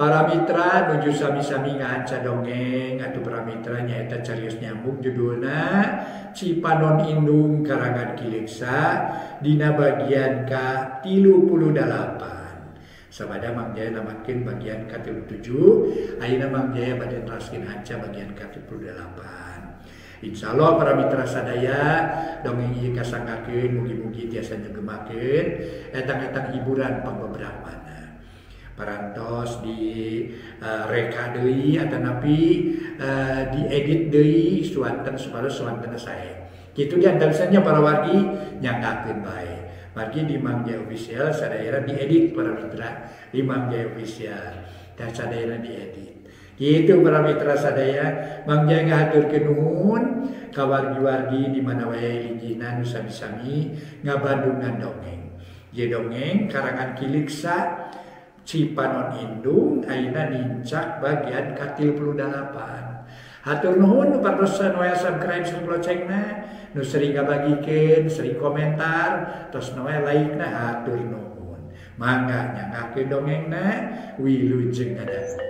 Para mitra nuju sami-sami ngahanca dongeng atuh para mitra nyaeta carios nyambung judulna Cipanon Indung karangan Ki Leuksa dina bagian ka-38. Sabada Mang Jaya namatkeun bagian ka-37, ayeuna Mang Jaya bade neraskeun hanca bagian ka-38. Insyaallah para mitra sadaya dongeng ieu kasanggakeun mugi-mugi tiasa nyegemakeun etang-etang hiburan pangbeberapana. Parantos di reka deui atanapi diedit deui suanten supados suanten sae. Kitu diantawisna para wargi nyanggakeun bae. Margi di Mang Jaya Official sadayana diedit para mitra di Mang Jaya Official dan sadayana diedit. Kitu para mitra sadaya Mang Jaya ngahaturkeun nuhun ka wargi-wargi di mana wae linggihna nu sami-sami ngabandungan dongeng. Ye dongeng karangan Ki Leuksa Cipanon Indung ayeuna nincak bagian ka-38. Hatur nuhun nu parantos noel subscribe sareng locengna, nu sering ngabagikeun, sering komentar, tos noel like-na hatur nuhun. Mangga nyanggakeun dongengna wilujeng ngadangukeun.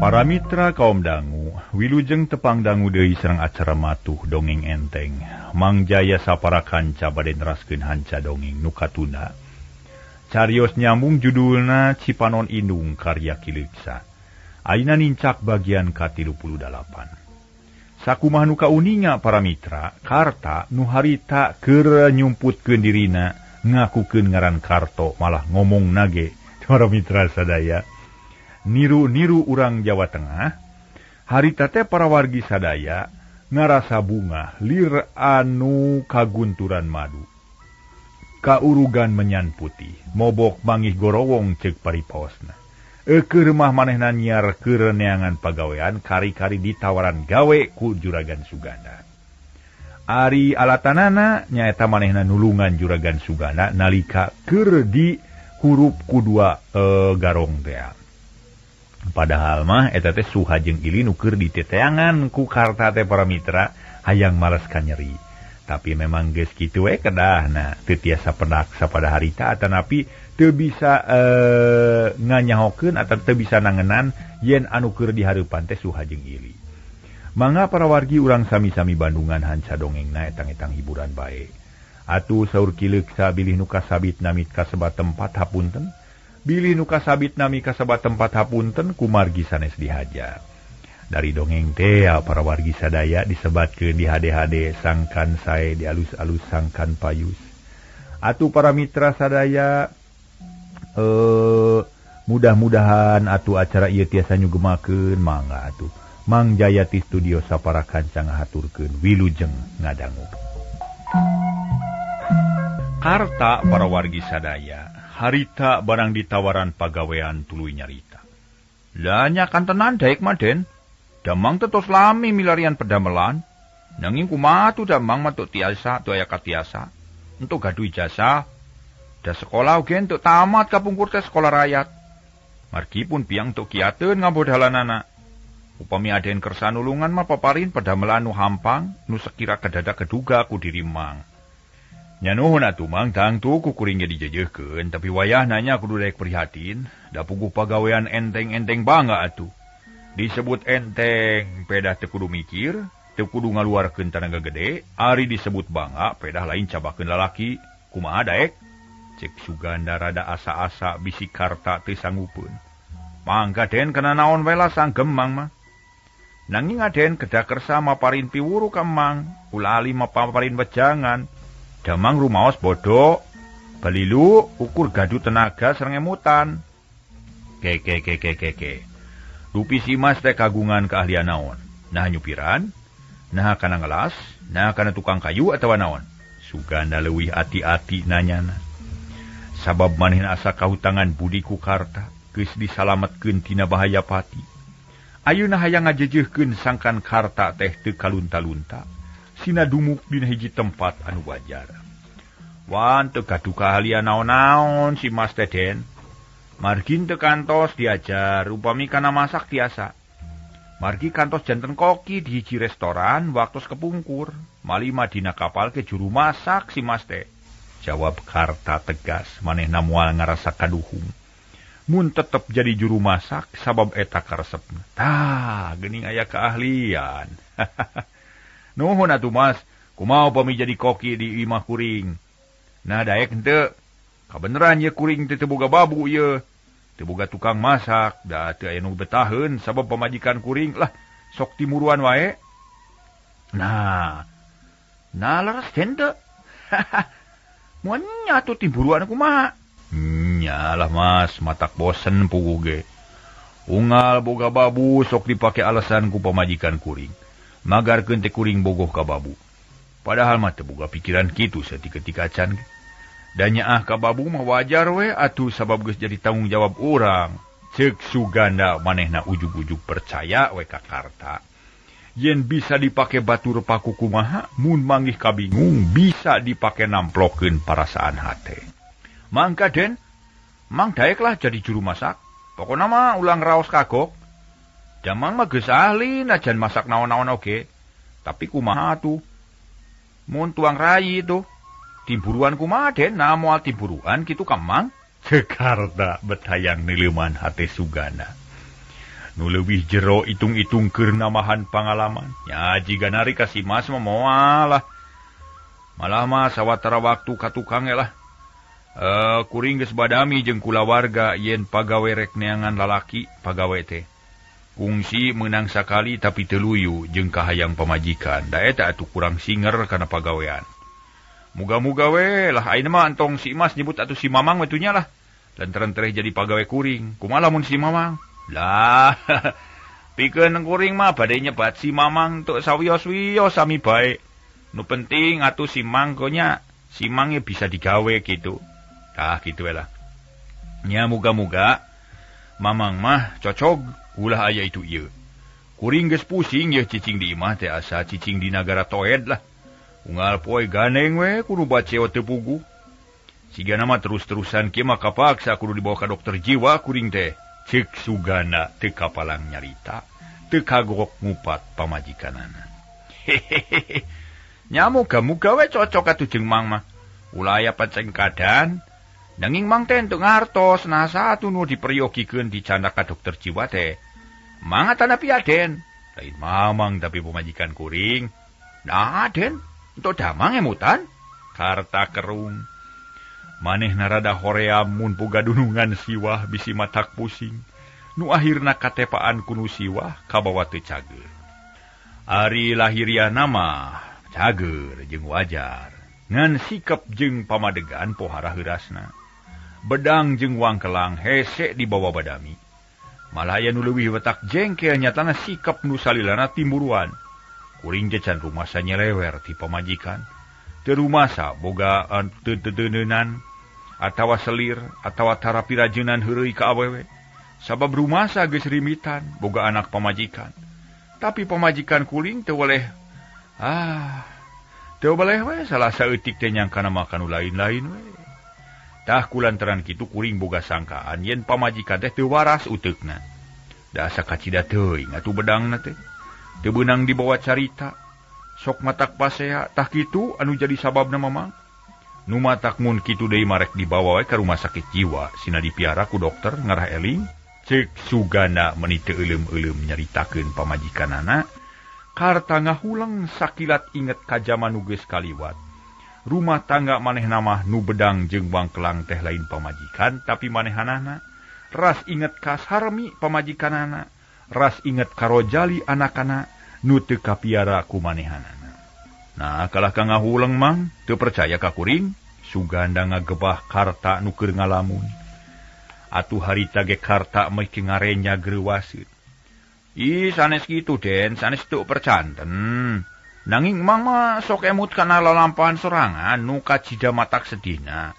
Para mitra kaum dangu, wilujeng tepang dangu deui sareng acara matuh dongeng enteng. Mang Jaya sapara kanca bade neraskeun hanca dongeng nu katunda. Carios nyambung judulna Cipanon Indung karya Ki Leuksa. Ayeuna nincak bagian ka-38. Sakumaha nu kauninga para mitra, Karta nu harita keur nyumputkeun dirina ngakukeun ngaran Karto malah ngomong nage. Para mitra sadaya, niru-niru urang Jawa Tengah, harita teh para wargi sadaya ngarasa bunga lir anu kagunturan madu. Kaurugan menyan putih, mobok mangih gorowong ceuk paripaosna. Eukeur mah manehna nyiar keur neangan pagawean kari-kari ditawaran gawe ku Juragan Suganda. Ari alatanana nyaeta manehna nulungan Juragan Suganda nalika keur di hurup kudua garong teh. Padahal mah eta teh Suha jeung Ili nu keur diteteangan ku Karta teh para mitra hayang males ka nyeri. Tapi memang geus kitu we kedahna teu tiasa pedak sapada harita atanapi teu bisa nganyahokeun atawa teu bisa nangenan yen anu keur dihareupan teh Suha jeung Ili. Mangga para wargi urang sami-sami bandungan hanca dongengna etang-etang hiburan bae. Atuh saur Ki Leuksa bilih nu kasabit namit kasebat tempat hapunten. Bilih nu kasabit nami kasebat tempat hapunten kumargi sanes dihaja. Dari dongeng teh para wargi sadaya disebatkeun di hade-hade sangkan sae di alus-alus sangkan payus. Atuh para mitra sadaya mudah-mudahan atuh acara ieu tiasa nyugemakeun mangga atuh. Mang Jaya ti studio sapara kanca ngahaturkeun wilujeng ngadangu. Karta para wargi sadaya harita barang ditawaran pagawean tuluy nyarita. Lah nya kantenan daek mah Den. Damang teh tos lami milarian pedamelan. Nanging kumaha tuh damang mah teu tiasa, teu aya katiasa. Entuk gaduh ijazah. Da sekolah oge entuk tamat kapungkur teh sekolah rakyat. Margi pun piang teu kiateun ngabodalanana. Upami aden kersa nulungan mah paparin pedamelan nu hampang, nu sekira kedadak keduga ku diri mang. Nya nuhun atuh Mang, tangtu ku kuring ge dijejeuhkeun, tapi wayah nanya kudu daek prihatin, da puguh pagawean enteng-enteng bangga atuh. Disebut enteng, pedah teu kudu mikir, teu kudu ngaluarkeun tanaga gede, ari disebut bangga, pedah lain cabakeun lalaki, kumaha daek? Cek Suganda rada asa-asa bisi Karta teu sanggupeun. Mangga Den kana naon we lah sanggem Mang mah. Nanging aden kedah kersa maparin piwuru ka Mang, ulah ali maparin wejangan. Damang rumaos bodoh, balilu ukur gaduh tenaga sareng emutan. Ke ke ke ke ke ke. Rupi si Mas teh kagungan keahlian naon? Nah nyupiran, nah kana ngelas, nah kana tukang kayu atawa naon? Suganda leuwih ati-ati nanyana. Sabab manehna asa kahutangan budi ku Karta, geus disalametkeun tina bahaya pati. Ayeuna hayang ngajejeuhkeun sangkan Karta teh teu kalunta-lunta. Sina dumuk dina hiji tempat anu wajar. Wan teu gaduh kahalian naon-naon si Mas teh Den. Margin teu kantos diajar upami kana masak tiasa. Margi kantos janten koki di hiji restoran waktos kepungkur. Malima dina kapal ke juru masak si Mas teh. Jawab Karta tegas, manehna moal ngarasa kaduhung. Mun tetep jadi juru masak sabab eta karesepna. Tah, geuning aya keahlian. Nuhun atuh Mas, kumaha upami jadi koki di imah kuring. Nah daek henteu. Kabeneran ye kuring teh teu boga babu ye. Teu boga tukang masak, da teu aya nu betaheun sabab pamajikan kuring lah sok timuruan wae. Nah, nah leres henteu. Moal nya atuh timuruan kumaha? Nyalah Mas, matak bosen puguh ge. Unggal boga babu sok dipake alasan ku pamajikan kuring. Magarkeun teh kuring bogoh ka babu. Padahal mah teu boga pikiran kitu saketika acan ge. Da nyaah ka babu mah wajar we atuh sabab geus jadi tanggung jawab urang. Ceuk Suganda manehna ujug-ujug percaya we ka Karta. Yen bisa dipake batur paku kumaha, mun manggih kabingung bisa dipake namplokeun parasaan hate. Mangka Den, mang daek lah jadi juru masak. Pokona mah ulang raos kagok. Jamang mah geus ahli najan masak naon-naon oge. Tapi kumaha atuh? Mun tuang rayi tuh. Timburuan kumaha Den, nah moal timburuan kitu ka Mang. Ceuk Karta betayang nileuman hate Suganda. Nu leuwih jero itung-itung keur namahan pangalaman. Ya jiga nari ka si Mas mah moal lah. Malah mah sawatara waktu ka tukang lah. Kuring geus badami jeung kulawarga yen pagawe rek neangan lalaki pagawe teh. Kungsi meunang sakali tapi teu luyu jeung kahayang pamajikan. Da eta atuh kurang singer kana pagawean. Muga-muga we lah ayeuna mah entong si Mas nyebut atuh si Mamang we nya lah. Lantaran tereh jadi pagawe kuring. Kumaha lamun si Mamang? Lah pikeun kuring mah bade nyebat si Mamang tuk sawios-wios sami bae. Nu penting atuh si Mang nya, si Mang bisa digawe gitu. Tah kitu we lah. Nya muga-muga Mamang mah cocog ulah aya itu ieu. Kuring geus pusing yeuh cicing di imah teh asa cicing di nagara toed lah. Unggal poe ganeng we kudu baceo teu puguh. Sigana mah terus-terusan kieu mah kapaksa kudu dibawa ka dokter jiwa kuring teh. Ceuk Suganda teu kapalang nyarita, teu kagok ngupat pamajikanana. Hehehe. Nya muga-muga we cocok atuh jeung Mang mah. Ulah aya pacengkadan. Nanging Mang teh teu ngartos nah satu nu diperyogikeun dicandak ka dokter jiwa teh. Mang atanapi Aden? Lain Mamang tapi pamajikan kuring. Nah Aden, untuk damang emutan? Karta kerung. Manehna rada hoream mun boga dunungan siwah bisi matak pusing. Nu akhirna katepaan kunu siwah kabawa teu cager. Ari lahiriahna mah cager jeung wajar. Ngan sikap jeung pamadegan pohara heurasna. Bedang jeung wangkelang hese dibawa badami. Malah aya nu leuwih wetak jengkel nyatana sikap nu salilana timburuan. Kuring ge can rumasa nyelewer ti pamajikan. Teu rumasa boga teu-teunan atawa selir atawa tarapi rajeunan heureuy ka awewe. Sabab rumasa geus rimitan boga anak pamajikan. Tapi pamajikan kuring teu boleh teu boleh we salah saeutik teh nyangkana mah kanu lain-lain we. Tah kulantaran kitu kuring boga sangkaan yen pamajikan teh teu waras uteukna. Da asa kacida teuing atuh bedangna teh. Teu beunang dibawa carita. Sok matak pasea tah kitu anu jadi sababna Mamang. Nu matak mun kitu deui marek dibawa we ka rumah sakit jiwa sina dipiara ku dokter ngarah eling. Ceuk Suganda meuni teu euleum-euleum nyaritakeun pamajikanana. Karta ngahuleng sakilat inget ka jaman nu geus kaliwat. Rumah tangga manehna mah nu bedang jeung wangkelang teh lain pamajikan tapi manehanana. Ras inget ka Sarmi pamajikanana, ras inget ka Rojali anakana nu teu kapiara ku manehanana. Nah, kalah ka ngahuleng Mang, teu percaya ka kuring, Suganda ngagebah Karta nu keur ngalamun. Atuh harita ge Karta mah ngarenya greuwaseun. Ih, sanes kitu Den, sanes teu percanten. Nanging Mang mah sok emut kana lalampahan sorangan nu kacida matak sedihna.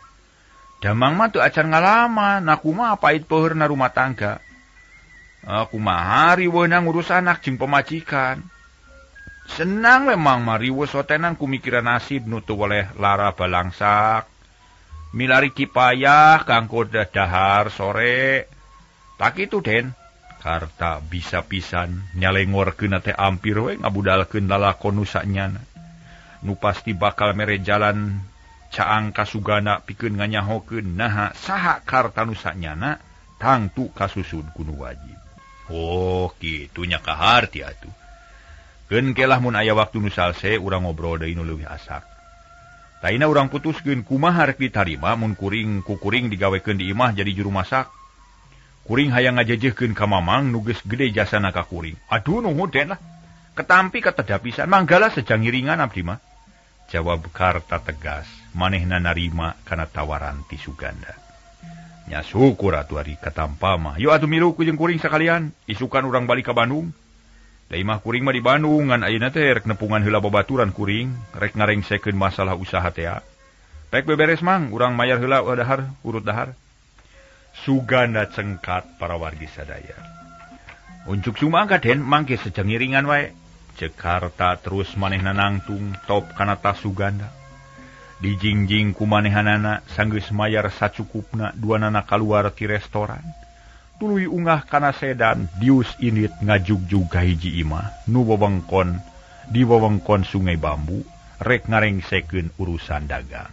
Damang mah teu acan ngalaman, nah kumaha pait peuheurna rumah tangga. Kumaha riweuhna ngurus anak jeung pamajikan. Senang we Mang mah riweuh sotenan kumikiran nasib nu teu weleh lara balangsak. Milari kipayah kanggo dahar sore. Tak kitu Den. Karta bisa pisan nyalengorkeun teh ampir we ngabudalkeun lalakon nu sanyana. Nu pasti bakal mere jalan caang ka Suganda pikeun nganyahokeun naha saha Karta nu sanyana tangtu kasusun ku nu wajib. Oh, kitu nya kaharti atuh. Keun kelah mun aya waktu nu salse urang ngobrol deui nu leuwih asak. Taina urang putuskeun kumaha rek ditarima mun kuring ku kuring digawekeun di imah jadi juru masak. Kuring hayang ngajejehkeun ka mamang nu geus gede jasana ka kuring. Aduh nuhun den lah. Ketampi kateda pisan manggala sejang ngiringan abdi mah. Jawab Karta tegas, manehna narima kana tawaran ti Suganda. Nya syukur atuh ari katampa mah. Yo atuh milu ku jeung kuring sakalian, isukan urang balik ka Bandung. Da imah kuring mah di Bandung ngan ayeuna teh rek nepungan heula babaturan kuring, rek ngarengsekeun masalah usaha teh. Pek beberes mang, urang mayar heula dahar, urut dahar. Suganda cengkat para wargi sadaya. Uncuk sumangga den mangke sejang ngiringan wae. Cek Karta terus manehna nangtung top kana tas Suganda. Dijingjing ku manehanana sanggeus mayar sacukupna duanana kaluar ti restoran. Tuluy ungah kana sedan dius init ngajugjug ka hiji imah nu wewengkon di wewengkon Sungai Bambu rek ngarengsekeun urusan dagang.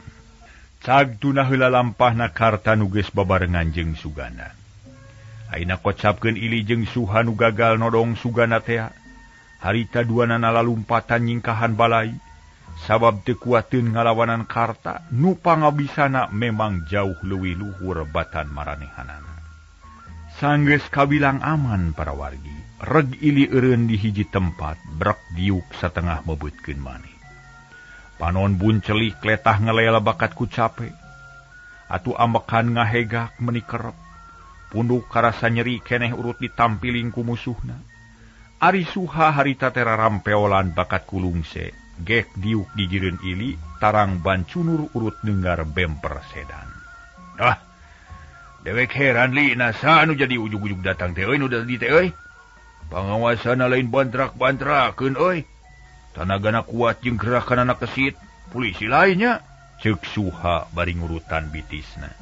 Cag tunah heula lampahna Karta nu geus babarengan jeung Suganda. Ayeuna kocapkeun Ili jeung Suha nu gagal nodong Suganda tea. Harita duanana lalumpatan nyingkahan balai. Sabab teu kuateun ngalawanan Karta nu pangabisana memang jauh leuwih luhur batan maranehanana. Sanggeus kabilang aman para wargi, reg Ili eureun di hiji tempat brek diuk satengah mebeutkeun maneh. Panon buncelih kletah ngelela bakat ku cape. Atuh ambekan ngahegak meni kerep. Punduk karasa nyeri keneh urut ditampiling ku musuhna. Ari Suha harita tera rampeolan bakat ku lungse. Gek diuk dijireun Ili, tarang bancunur urut nenggar bemper sedan. Ah, dewek heran li, nasa anu jadi ujug-ujug datang teh euy nu di teh euy. Pangawasana lain bantrak-bantrakeun euy. Tanagana kuat jeung gerakanana kesit, polisi lainnya. Ceuk Suha bari ngurutan bitisna.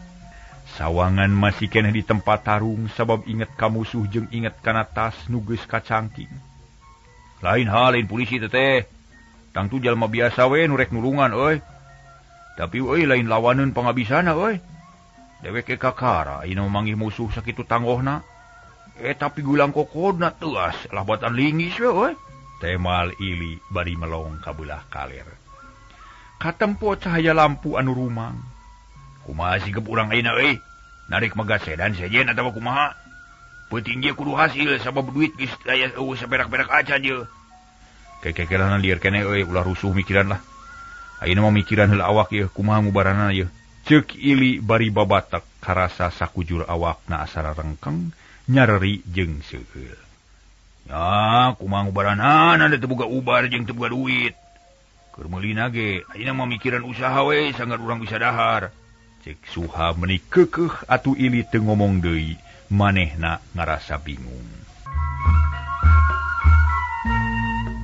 Sawangan masih keneh di tempat tarung sabab inget ka musuh jeung inget kana tas nu geus kacangking. Lain hal lain polisi teh. Tangtu jalma biasa we nu rek nulungan euy. Tapi euy lain lawaneun pangabisana euy. Dewek kakara ayeuna manggih musuh sakitu tanggohna. Tapi gulang kokodna teuas labatan lingis we euy. Temal Ili bari melong ka beulah kaler. Katempo cahaya lampu anu rumang. Kumaha sigep urang ayeuna euy? Narik megat sedan sejen atawa kumaha? Peuting ge kudu hasil sabab duit geus aya eueuh saperak-perak acan ye. Kekekelana lieur keneh euy ulah rusuh mikiran lah. Ayeuna mah mikiran heula awak ieu kumaha ngubaranana ieu. Ceuk Ili bari babatek karasa sakujur awakna asara rengkeng nyareri jeung seueul. Ya, kumaha ngubaranana da teu boga ubar jeung teu boga duit. Keur meulina ge ayeuna mah mikiran usaha we sanggar urang bisa dahar. Cek Suha meni keukeuh atuh Ili teu ngomong deui, manehna ngarasa bingung.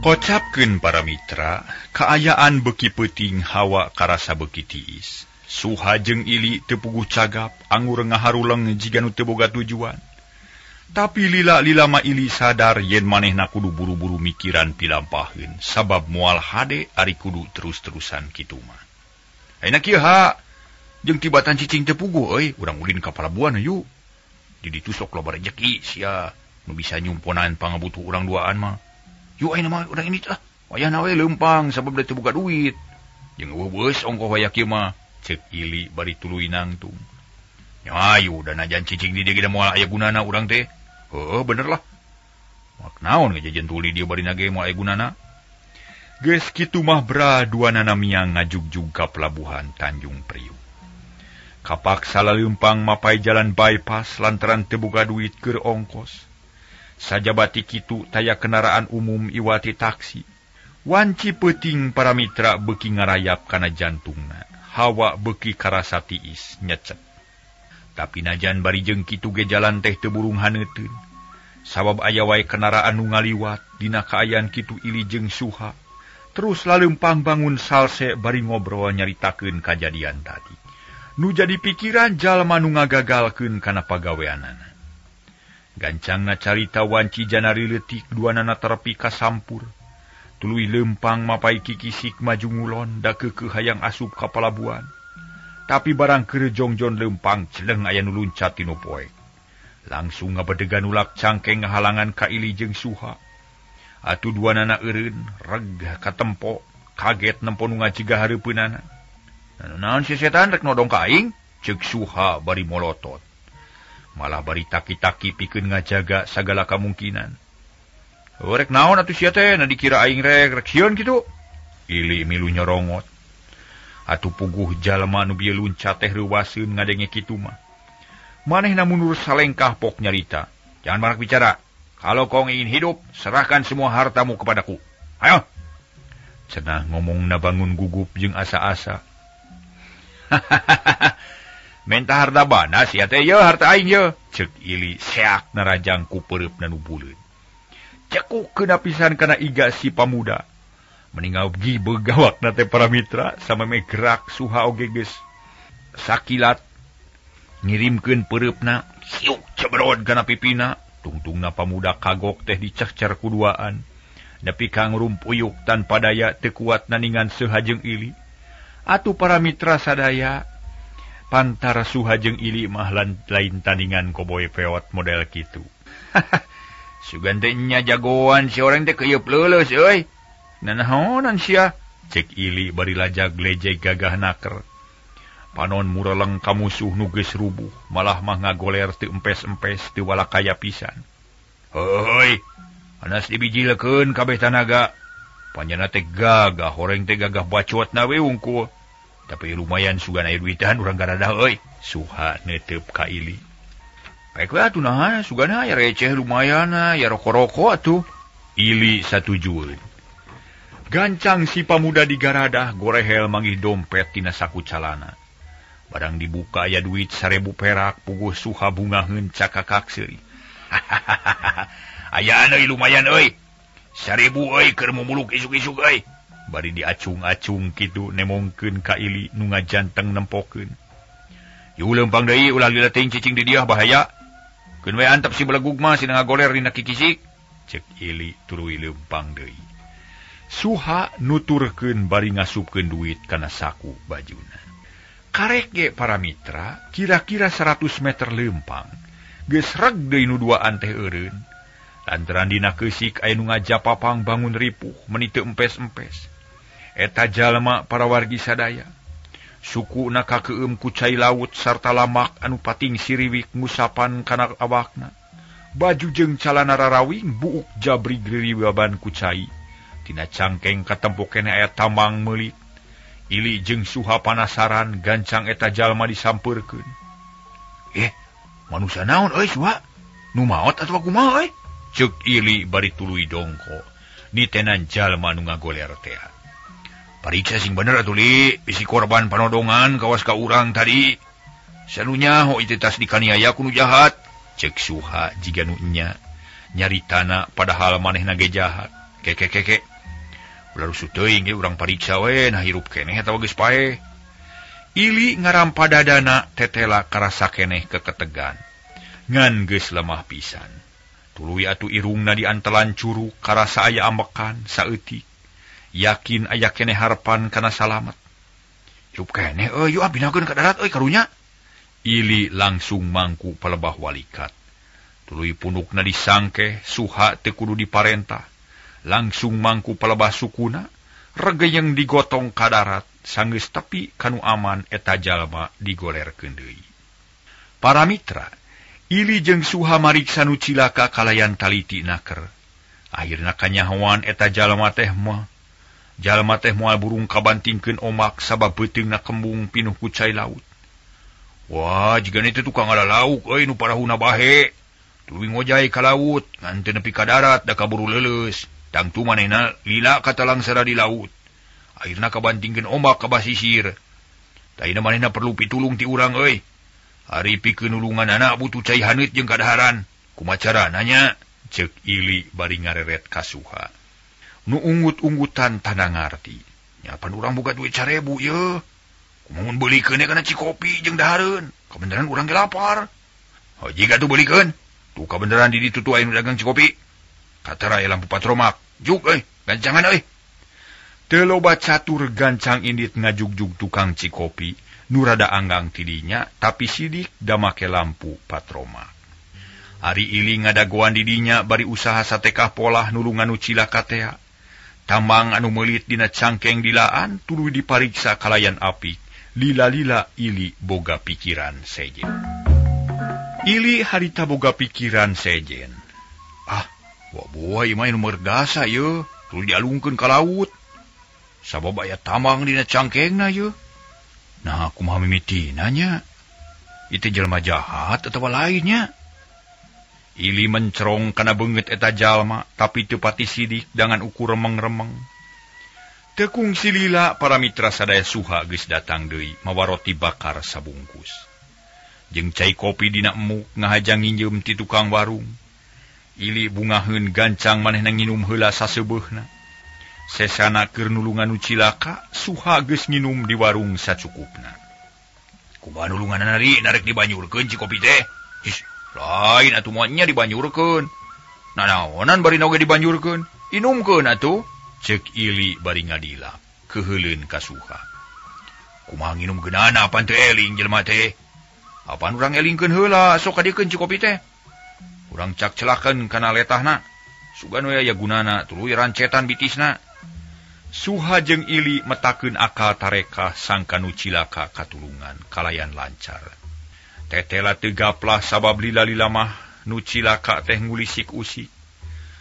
Kocapkeun para mitra, kaayaan beuki peuting hawa karasa beuki tiis. Suha jeung Ili teu puguh cagap, angur ngaharuleng jiga nu teu boga tujuan. Tapi lila-lila ma Ili sadar yen manehna kudu buru-buru mikiran pilampaheun, sabab moal hade ari kudu terus-terusan kitu mah. Ayeuna kieu ha, jeung tibatan cicing teu puguh euy, urang ulin ka palabuhan hayu. Di ditu sok loba rejeki sia, nu bisa nyumponan pangabutuh urang duaan mah. Yuk ayeuna mah urang ini tah, wayahna we leumpang sabab da teu boga duit. Jeung eueuh beus ongkoh wayah kieu mah, ceuk Ili bari tuluy nangtung. Nya ayu da najan cicing di dieu ge da moal aya gunana urang teh. Heueuh bener lah. Mak naon ngajajan tuli dieu bari nage moal aya gunana. Geus kitu mah bra duanana miang ngajugjug ka pelabuhan Tanjung Priuk. Kapaksa laleumpang mapai jalan bypass lantaran teu boga duit keur ongkos. Sajabati kitu taya kendaraan umum iwati taksi. Wanci peuting para mitra beuki ngarayap kana jantungna. Hawa beuki karasa tiis nyecep. Tapi najan bari jeung kitu ge jalan teh teu burung haneuteun. Sabab aya wae kendaraan nu ngaliwat dina kaayaan kitu Ili jeung Suha. Terus laleumpang bangun salse bari ngobrol nyaritakeun kajadian tadi. Nu jadi pikiran jalma nu ngagagalkeun kana pagaweanana. Gancangna carita wanci janari leutik duanana terepi ka sampur. Tuluy lempang mapai kikisik maju ngulon da keukeuh hayang asup ka palabuhan. Tapi barang keur jongjon lempang celeng aya nu luncat tinu poek. Langsung ngabedegan ulak cangkeng ngahalangan ka Ili jeung Suha. Atuh duanana eureun reg katempo kaget nempo nu ngacigah hareupeunana. Naon si setan rek nodong ka aing? Ceuk Suha bari molotot. Malah bari taki-taki pikeun ngajaga sagala kamungkinan. Rek naon atuh sia teh na dikira aing rek rek sieun kitu. Ili milu nyorongot. Atuh puguh jalma nu bieu luncat teh reuwaseun ngadenge kitu mah. Manehna mundur salengkah pok nyarita. Jangan banyak bicara. Kalau kau ingin hidup, serahkan semua hartamu kepadaku. Ayo. Cenah ngomongna bangun gugup jeung asa-asa. Menta harta bana sia teh yeuh harta aing yeuh. Ceuk Ili seak narajang ku peureupna nu buleud. Cekuk kena pisan kana iga si pamuda. Meninggal gibeg gawakna teh para mitra sameme gerak Suha oge geus sakilat ngirimkeun peureupna siuk cebrod kana pipina. Tungtungna pamuda kagok teh dicekcer kuduaan nepi ka ngrumpuyuk tanpa daya teu kuat naningan Suha jeung Ili. Atuh para mitra sadaya pantara Suha jeung Ili mah lain tandingan koboy peot model kitu. Sugan teh nya jagoan si orang teh keuyeub leuleus euy. Nanaonan sia? Cek Ili bari lajag lejeg gagah naker. Panon mureleng ka musuh nu geus rubuh, malah mah ngagoler teu empes-empes teu walakaya pisan. Heuy, anas dibijilekeun kabeh tanaga. Panjana teh gagah, horeng teh gagah bacotna we wungkul. Tapi lumayan sugan aya duitan urang garadah euy. Suha neuteup ka Ili. Baik we atuh naha sugan aya receh lumayan ya roko-roko atuh. Ili satujueun. Gancang si pamuda digaradah gorehel manggih dompet tina saku calana. Barang dibuka aya duit 1000 perak puguh Suha bungaheun cakakak seuri. Ayaan euy lumayan euy. 1000 euy keur mumuluk isuk-isuk euy. Bari diacung-acung kitu nemongkeun ka Ili nu ngajanteng nempokeun. Yu leumpang deui ulah lila teuing cicing di dieu bahaya. Keun we antep si belegug mah sina ngagoler dina kikisik. Ceuk Ili tuluy leumpang deui. Suha nuturkeun bari ngasupkeun duit kana saku bajuna. Karek ge para mitra kira-kira 100 meter leumpang. Geus reg deui nu duaan teh eureun. Lantaran dina keusik aya nu ngajapapang bangun ripuh meuni teu empes-empes. Eta jalma para wargi sadaya. Sukuna kakeum ku cai laut sarta lamak anu pating siriwik ngusapan kana awakna. Baju jeung calana rarawing buuk jabrig ririwaban ku cai. Tina cangkeng katempo keneh aya tamang meulit. Ili jeung Suha panasaran gancang eta jalma disampeurkeun. Manusia naon euy Suha? Nu maot atawa kumaha euy? Ceuk Ili bari tuluy dongko. Nitenan jalma nu ngagoler teh. Pariksa sing bener atuh Li, bisi korban panodongan kawas ka urang tadi. Sanunya ho ieu tas dikaniaya ku nu jahat. Ceuk Suha jiga nu nya nyaritana padahal manehna ge jahat. Keke. Ulah rusuh teuing ge urang pariksa we nah hirup keneh atawa geus paeh. Ili ngarampa dadana tetela karasa keneh keketegan. Ngan geus lemah pisan. Tuluy atuh irungna diantelan curug karasa aya ambekan saeutik. Yakin aya keneh harepan kana salamet. Hirup keneh euy yuk ah binakeun ka darat euy karunya. Ili langsung mangku palebah walikat. Tuluy punukna disangkeh Suha teu kudu diparentah. Langsung mangku palebah sukuna, regeyeng digotong ka darat, sanggeus tepi kanu aman eta jalma digolerkeun deui. Para mitra, Ili jeung Suha mariksa nu cilaka kalayan taliti naker. Akhirna kanyahoan eta jalma teh mah. Jalma teh moal burung kabantingkeun omak sabab beuteungna kembung pinuh ku cai laut. Wah, jigana teh tukang ngala lauk euy nu parahuna bahe. Tuluy ngojay ka laut, ngan teu nepi ka darat da kaburu leuleus. Tangtu manehna lila katalangsara di laut. Akhirna kabantingkeun ombak ka basisir. Taina manehna perlu pitulung ti urang euy. Ari pikeun nulunganana butuh cai haneut jeung kadaharan. Kumaha carana nya? Ceuk Ili bari ngareret ka Suha. Nu unggut-unggutan tanda ngarti. Nya pan urang boga duit 1000 yeuh. Kumaha mun beulikeun kana cikopi jeung dahareun. Kabeneran urang ge lapar. Oh, jiga tuh beulikeun. Tuh kabeneran di ditu tuh aya nu dagang cikopi. Katara aya lampu patromak. Juk euy, gancangan euy. Teu loba catur gancang indit ngajugjug tukang cikopi nu rada anggang tidinya tapi sidik da make lampu patromak. Ari Ili ngadagoan didinya bari usaha satekah polah nulungan nu cilaka tea. Tambang anu meulit dina cangkeng dilaan tuluy dipariksa kalayan apik. Lila-lila Ili boga pikiran sejen. Ili harita boga pikiran sejen. Ah, wah ieu mah nu merdasa ieu, tuluy dialungkeun ka laut. Sabab aya tambang dina cangkengna ieu. Nah, kumaha mimitina nya? Itu jelema jahat atawa lainnya? Ili mencerong kana beungeut eta jalma, tapi teu pati sidik dangan ukur remeng-remeng. Teu kungsi lila para mitra sadaya Suha geus datang deui mawa roti bakar sabungkus. Jeung cai kopi dina emuk ngahajang nginjeum ti tukang warung. Ili bungaheun gancang manehna nginum heula saseubeuhna. Sesana keur nulungan nu cilaka, Suha geus nginum di warung sacukupna. Kumaha nulunganna li narek dibanyurkeun ci kopi teh? His, lain atuh moal nya dibanyurkeun. Nanaonan bari oge dibanyurkeun? Inumkeun atuh. Ceuk Ili bari ngadila, keuheuleun ka Suha. Kumaha nginum geunana apan teu eling jelema teh? Apan urang elingkeun heula sok kadiekeun ci kopi teh? Urang cak celakeun kana letahna. Sugan we aya gunana tuluy rancetan bitisna. Suha jeung Ili metakeun akal tarekah sangka nu cilaka katulungan kalayan lancar. Tetela teu gaplah sabab lila-lila mah nu cilaka teh ngulisik usik.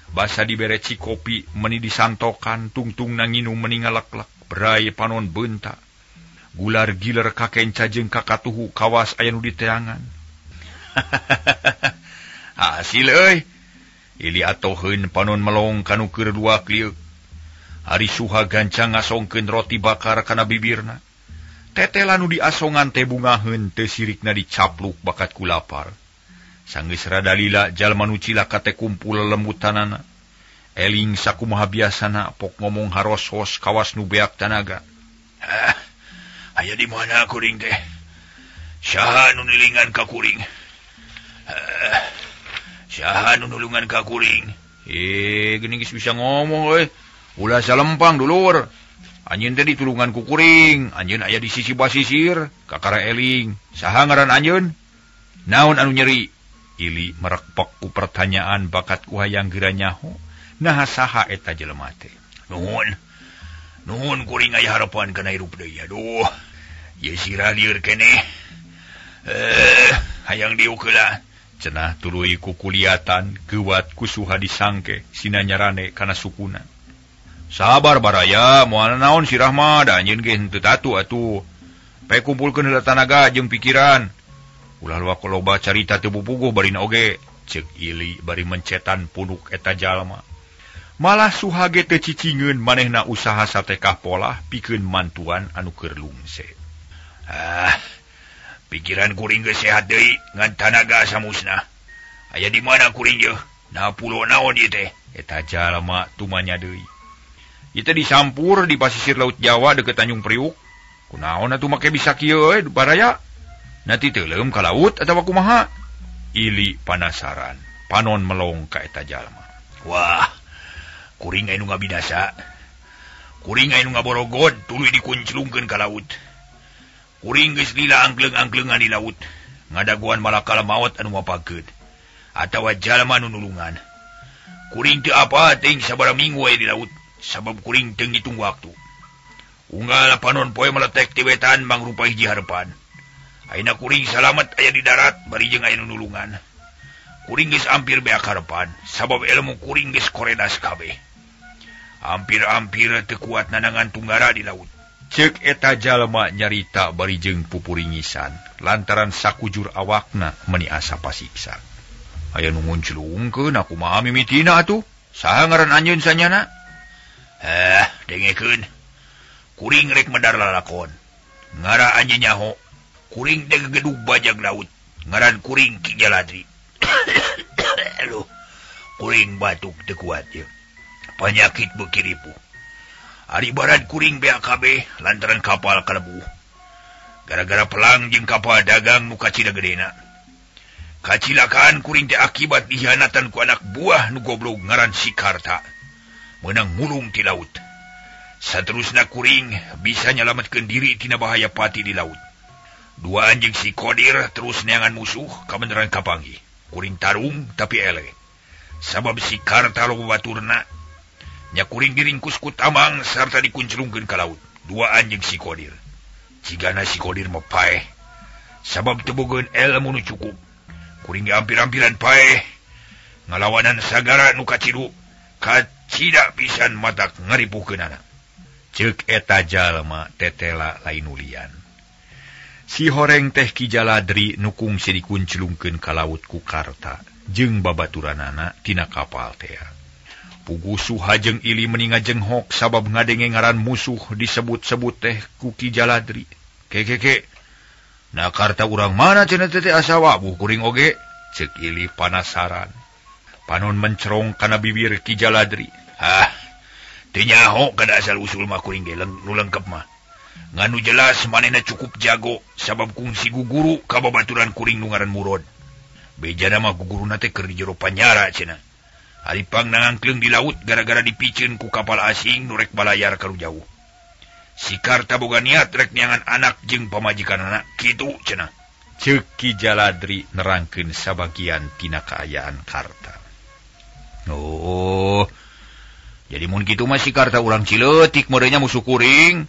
Basa dibere cikopi meni disantokan tungtungna nginum meni ngaleklek berai panon beunta. Gular giler kakenca jeung kakatuhu kawas aya nu diteangan. Hasil euy. Ili atoheun panon melong kanu keur dua klieu. Ari Suha gancang ngasongkeun roti bakar kana bibirna. Tetela nu diasongan teh bungaheun teu sirikna dicapluk bakat ku lapar. Sanggeus rada lila jalma nu cilaka teh kumpul lelembutanana. Eling sakumaha biasana pok ngomong harosos kawas nu beak tanaga. Hah, aya di mana kuring teh? Saha nu nilingan ka kuring? Saha nu nulungan ka kuring? Geuning geus bisa ngomong euy. Ulah salempang dulur. Anjeun teh ditulungan ku kuring, anjeun aya di sisi basisir, kakara eling. Saha ngaran anjeun? Naon anu nyeri? Ili merekpek ku pertanyaan bakat ku hayang geura nyaho. Naha saha eta jelema teh? Nuhun. Nuhun kuring aya harapan kana hirup deui. Aduh. Ye sirah lieur keneh. Hayang diuk heula. Cenah tuluy ku kuliatan geuwat ku Suha disangke sina nyarane kana sukuna. Sabar baraya, moal naon sirah mah da anjeun ge henteu tatu atuh. Pe kumpulkeun heula tanaga jeung pikiran. Ulah luak loba carita teu pupuguh barina oge, ceuk Ili bari mencetan punuk eta jalma. Malah Suha ge teu cicingeun manehna usaha satekah polah pikeun mantuan anu keur lungse. Ah, pikiran kuring geus sehat deui ngan tanaga asa musnah. Aya di mana kuring yeuh? Nah pulo naon ieu teh? Eta jalma tumanya deui. Ieu teh disampur di pasisir Laut Jawa deukeut Tanjung Priuk. Kunaon atuh make bisa kieu euy baraya? Nanti teuleum ka laut atawa kumaha? Ili panasaran, panon melong ka eta jalma. Wah, kuring anu ngabinasa. Kuring anu ngaborogod tuluy dikunclungkeun ka laut. Kuring geus lila angkleng-angklengan di laut. Ngadagoan malakal maot anu mapakeut atawa jalma nu nulungan. Kuring teu apa teuing sabaraha minggu aya di laut, sabab kuring teu ngitung waktu. Unggal panon poe meletek ti wetan mangrupa hiji harepan. Ayeuna kuring salamet aya di darat bari jeung aya nu nulungan. Kuring geus ampir beak harepan sabab ilmu kuring geus koredas kabeh. Ampir-ampir teu kuat nanangan tunggara di laut. Ceuk eta jalma nyarita bari jeung pupuringisan lantaran sakujur awakna meuni asa pasiksa. Aya nu ngunclungkeun kumaha mimitina atuh? Saha ngaran anjeun sanyana? Dengekeun. Kuring rek medar lalakon. Ngara anjeun nyaho. Kuring teh gegedug bajag laut. Ngaran kuring Ki Jaladri. Aduh, kuring batuk teu kuat ieu. Panyakit beuki ripuh. Ari barat kuring beak kabeh lantaran kapal kalebuh. Gara-gara pelang jeung kapal dagang nu kacida gedena. Kacilakaan kuring teh akibat dihianatan ku anak buah nu goblog ngaran si Karta. Meunang mulung ti laut. Saterusna kuring bisa nyalametkeun diri tina bahaya pati di laut. Dua anjing si Kodir terus neangan musuh kabeneran kapanggih. Kuring tarung tapi eleh. Sabab si Karta loba baturna. Nya kuring diringkus ku tamang sarta dikuncelungkeun ka laut. Dua anjing si Kodir. Cigana si Kodir mah paeh. Sabab teu bogaeun ilmu nu cukup. Kuring ampir-ampiran paeh. Ngalawanan sagara nu kacidu. Kacida pisan matak ngaripuhkeunana. Ceuk eta jalma tetela lain ulian. Si horeng teh Ki Jaladri nu kungsi dikuncelungkeun ka laut ku Karta jeung babaturanana tina kapal tea. Puguh Suha jeung Ili meni ngajenghok sabab ngadenge ngaran musuh disebut-sebut teh ku Ki Jaladri. Kekeke. Nah Karta urang mana cenah teh asa wabuh kuring oge? Ceuk Ili panasaran. Panon mencerong kana bibir Ki Jaladri. Hah. Teu nyaho kada asal usul mah kuring ge nu lengkep mah. Nganu jelas manehna cukup jago sabab kungsi guguru ka babaturan kuring nu ngaran Murod. Bejana mah guguruna teh keur di jero panyara cenah. Ari pangnangangkleung di laut gara-gara dipiceun ku kapal asing nu rek balayar ka jauh. Si Karta boga niat rek neangan anak jeung pamajikanana kitu cenah. Ceuk Ki Jaladri nerangkeun sabagian tina kaayaan Karta. Oh. Jadi mun kitu mah si Karta urang cileutik merenya musuh kuring.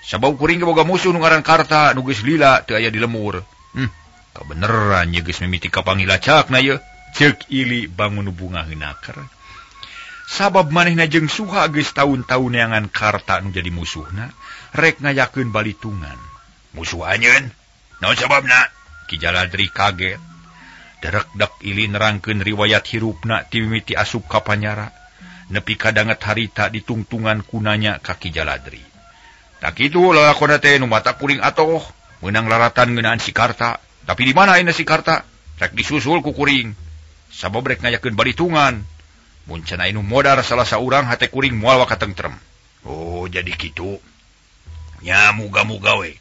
Sabab kuring ge boga musuh nu ngaran Karta nu geus lila teu aya di lemur. Kabeneran ye geus mimiti kapanggih lacakna ye. Ceuk Ili bangun bunga heunaker. Sabab manehna jeung Suha geus taun-taun neangan Karta nu jadi musuhna, rek ngayakeun balitungan. Musuh anjeun? Naon sababna? Ki Jaladri kaget. Derekdek Ili nerangkeun riwayat hirupna ti mimiti asup ka panyara. Nepi kadanget harita ditungtungan kunanya ka Ki Jaladri. Tak kitu lalakonna teh nu mata kuring atoh, meunang laratan ngeunaan si Karta. Tapi di mana ayeuna si Karta? Rek disusul ku kuring. Sabab rek ngayakeun balitungan. Mun cenah anu modar salah saurang hate kuring moal wakatentrem. Oh, jadi kitu. Nya muga-muga we.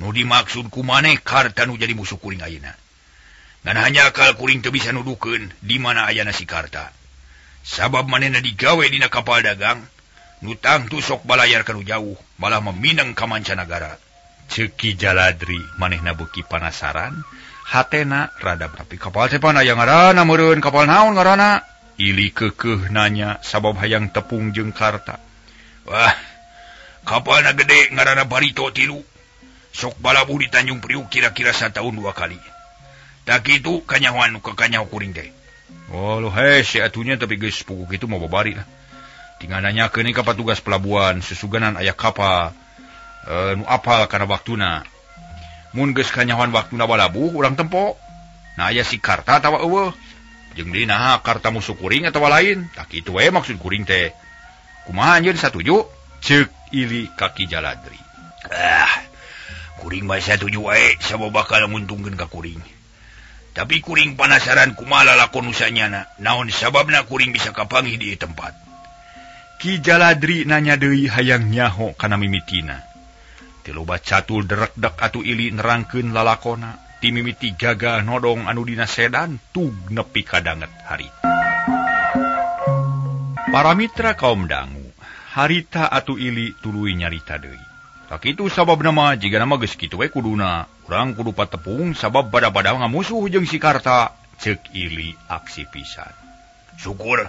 Nu dimaksud ku maneh Karta nu jadi musuh kuring ayeuna. Ngan hanya akal kuring teu bisa nuduhkeun di mana ayana si Karta. Sabab manehna digawe dina kapal dagang, nu tangtu sok balayar ka nu jauh, malah meminang ka mancanagara. Ceuk Ki Jaladri manehna beuki panasaran, hatena rada tapi kapal teh pan aya ngaranna meureun kapal naon ngaranna? Ili keukeuh nanya sabab hayang tepung jeung Karta. Wah, kapalna gede ngaranna Barito 3. Sok balabuh di Tanjung Priuk kira-kira sataun 2 kali. Tak kitu kanyahoan nu kakanyaho kuring teh. Oh, lu hese atunya tapi geus puguh kitu mah babari lah. Tinggal nanyakeun ka patugas pelabuhan susuganan aya kapal nu apal kana waktuna. Mun geus kanyahoan waktuna balabuh urang tempo. Nah aya si Karta atawa eueuh. Jeung deui naha Karta musuh kuring atawa lain. Tah kitu we maksud kuring teh. Kumaha anjeun satuju? Ceuk Ili ka Ki Jaladri. Ah, kuring mah satuju wae sabab bakal nguntungkeun ka kuring. Tapi kuring panasaran kumaha lalakon usanyana, naon sababna kuring bisa kapanggih di tempat. Ki Jaladri nanya deui hayang nyaho kana mimitina. Teu loba catul derekdek atuh Ili nerangkeun lalakona. Ti mimiti gagal nodong anu dina sedan tug nepi kadanget harita. Para mitra kaum dangu, harita atuh Ili tuluy nyarita deui. Tak kitu sababna mah jigana mah geus kitu we kuduna. Urang kudu patepung sabab bada-bada ngamusuh jeung si Karta. Ceuk Ili aksi pisan. Syukur.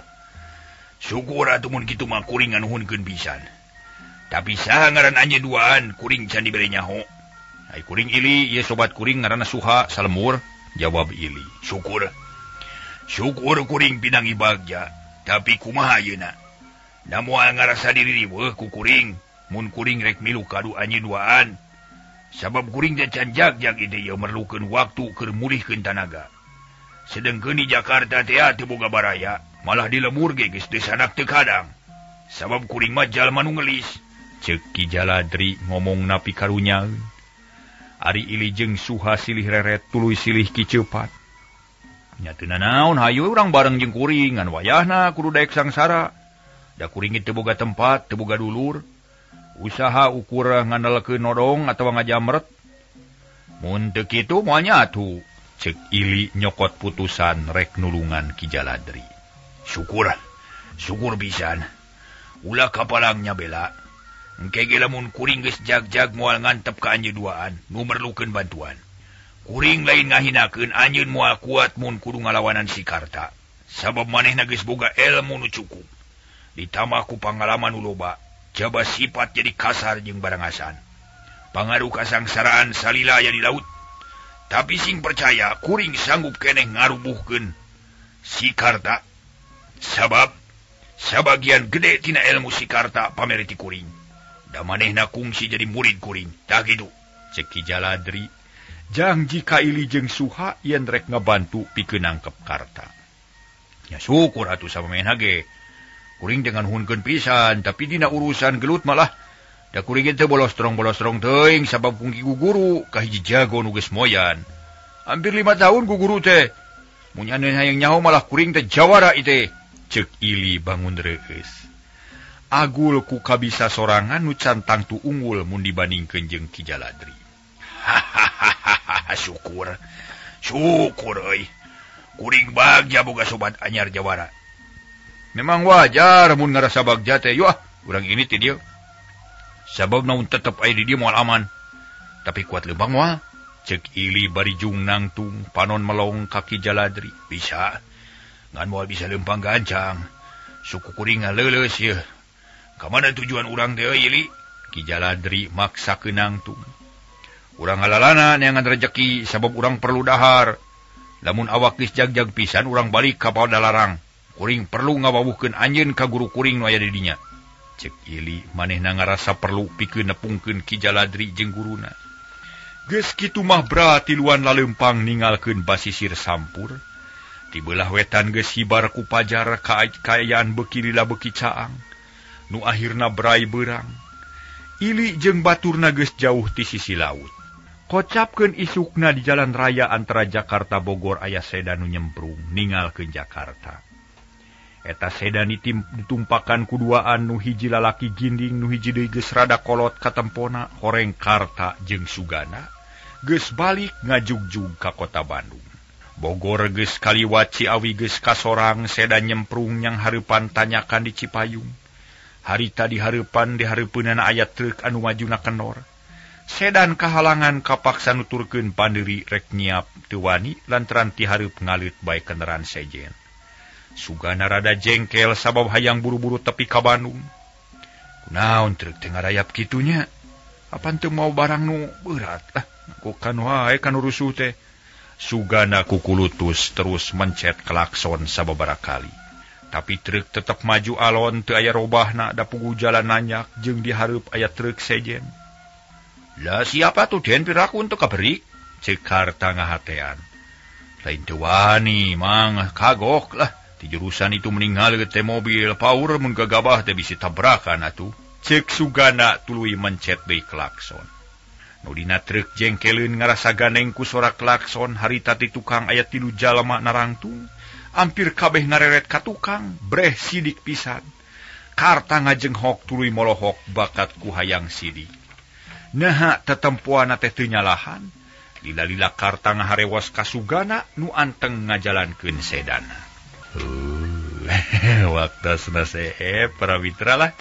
Syukur atuh mun kitu mah kuring nganuhunkeun pisan. Tapi saha ngaran anjeun duaan kuring can dibere nyaho. Ai kuring Ili, ieu sobat kuring ngaranna Suha salemur, jawab Ili. Syukur. Syukur kuring pinangi bagja, tapi kumaha ayeuna? Da moal ngarasa diri riweuh ku kuring. Mun kuring rek milu kadu anjeun duaan. Sabab kuring teh can jag-jag ieu teh merlukeun waktu keur mulihkeun tanaga. Sedengkeun di Jakarta teh teu boga baraya, malah di lemur ge geus teu sanak teu kadang. Sabab kuring mah jalma nu ngelis. Ceuk Ki Jaladri ngomong napi karunya. Ari Ili jeung Suha silih reret tuluy silih kiceupat. Nya teu nanaon hayu urang bareng jeung kuring ngan wayahna kudu daek sangsara. Da kuring teu boga tempat, teu boga dulur. Usaha ukur ngandalkeun nodong atawa ngajamret. Mun teu kitu moal nyatu. Cek Ili nyokot putusan rek nulungan Ki Jaladri. Syukur, syukur pisan. Ulah kapalangnya bela. Engke ge lamun kuring geus jag-jag moal ngantep ka anjeun duaan, nu merlukeun bantuan. Kuring lain ngahinakeun anjeun moal kuat mun kudu ngalawanan si Karta. Sabab manehna geus boga ilmu nu cukup. Ditambah ku pangalaman nu loba, jaba sifat jadi kasar jeung barangasan. Pangaruh kasangsaraan salila aya di laut. Tapi sing percaya kuring sanggup keneh ngarubuhkeun si Karta. Sabab sabagian gede tina ilmu si Karta pameriti kuring. Da manehna kungsi jadi murid kuring. Tah kitu. Cek Ki Jaladri jangji ka Ili jeung Suha yen rek ngabantu pikeun nangkep Karta. Ya syukur atuh sama manehna ge. Kuring dengan hunkeun pisan, tapi dina urusan gelut malah da kuring teh bolostrong-bolostrong teuing sabab kungki guguru ka hiji jago nu geus moyan. Hampir 5 tahun guguru teh. Mun aneh hayang nyaho malah kuring teh jawara ieu. Cek Ili bangun reueus. Agul ku kabisa sorangan nu cantang tu unggul mun dibandingkeun jeung Ki Jaladri. Hahaha, syukur. Syukur euy. Kuring bagja boga sobat anyar jawara. Memang wajar mun ngarasa bagja teh, yuh ah, urang ini teh dieu. Sabab naun tetep aya di dieu moal aman. Tapi kuat leumpang moal. Cek Ili bari jung nangtung panon melong ka Ki Jaladri. Bisa. Ngan moal bisa leumpang gancang. Suku kuring ngaleuleus yeuh. Ka mana tujuan urang teh euy Ili? Ki Jaladri maksa keun nangtung. Urang ngalalana neangan rejeki sabab urang perlu dahar. Lamun awak geus jag-jag pisan urang balik ka Padalarang. Kuring perlu ngawawuhkeun anjeun ka guru kuring nu aya di dinya. Cek Ili manehna ngarasa perlu pikeun nepungkeun Ki Jaladri jeung guruna. Geus kitu mah bra tiluan laleumpang ningalkeun basisir sampur. Ti beulah wetan geus hibar ku pajar kaayaan beuki lila beuki caang. Nu akhirna brai beurang. Ili jeung baturna geus jauh ti sisi laut. Kocapkeun isukna di jalan raya antara Jakarta Bogor aya sedan nu nyemprung ningalkeun Jakarta. Eta sedan ditumpakan kuduaan nu hiji lalaki ginding nu hiji deui geus rada kolot katempona horeng Karta jeung Sugana geus balik ngajugjug ka kota Bandung. Bogor geus kaliwat Ciawi geus kasorang sedan nyemprung yang hareupan tanyakan di Cipayung. Harita di hareupan di hareupeunana aya truk anu majuna kenor. Sedan kahalangan kapaksa nuturkeun pandiri rek nyiap teu wani lantaran ti hareup ngaleut bae kendaraan sejen. Sugana rada jengkel sabab hayang buru-buru tepi ka Bandung. Kunaon truk teh ngarayap kitunya? Apan teu mau barang nu berat lah. Kokan wae kanu rusuh teh. Sugana kukulutus terus mencet klakson sababaraha kali. Tapi truk tetep maju alon teu aya robahna da pugu jalan nanyak jeung di hareup aya truk sejen. Lah siapa tuh den piraku untuk kaberik? Cek Karta ngahatean. Lain teu wani mang kagok lah. Di jurusan itu meninggal teh mobil power mun gagabah teh bisi tabrakan atuh. Cek Sugana tuluy mencet deui klakson. Nu dina truk jengkeleun ngarasa ganeng ku sora klakson harita ti tukang aya 3 jalma narangtung. Hampir kabeh ngareret ka tukang, breh sidik pisan. Karta ngajenghok tuluy molohok bakat ku hayang sidik. Naha tetempoana teh teu nyalahan. Lila-lila Karta ngaharewas ka Sugana nu anteng ngajalankeun sedana. Waktu selesai para mitra lah.